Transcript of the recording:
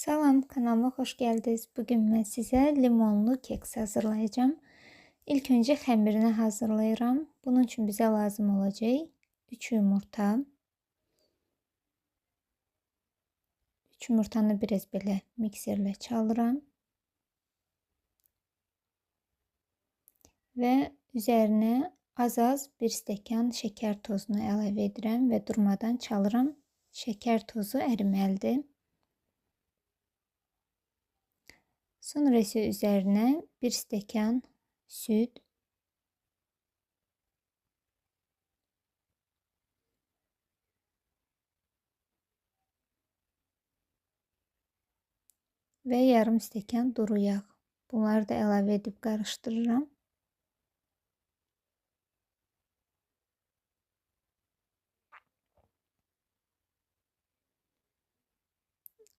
Salam, kanalıma xoş gəldiniz. Bugün mən sizə limonlu keks hazırlayacağam. İlk öncə xəmirini hazırlayıram. Bunun üçün bizə lazım olacaq 3 yumurta. 3 yumurtanı biraz belə mikserlə çalıram. Və üzərinə az-az bir stəkan şəkər tozunu əlavə edirəm və durmadan çalıram. Şəkər tozu əriməlidir. Sonra isə üzərinə bir stəkan süd, və yarım stəkan duru yağ. Bunları da əlavə edib qarışdırıram.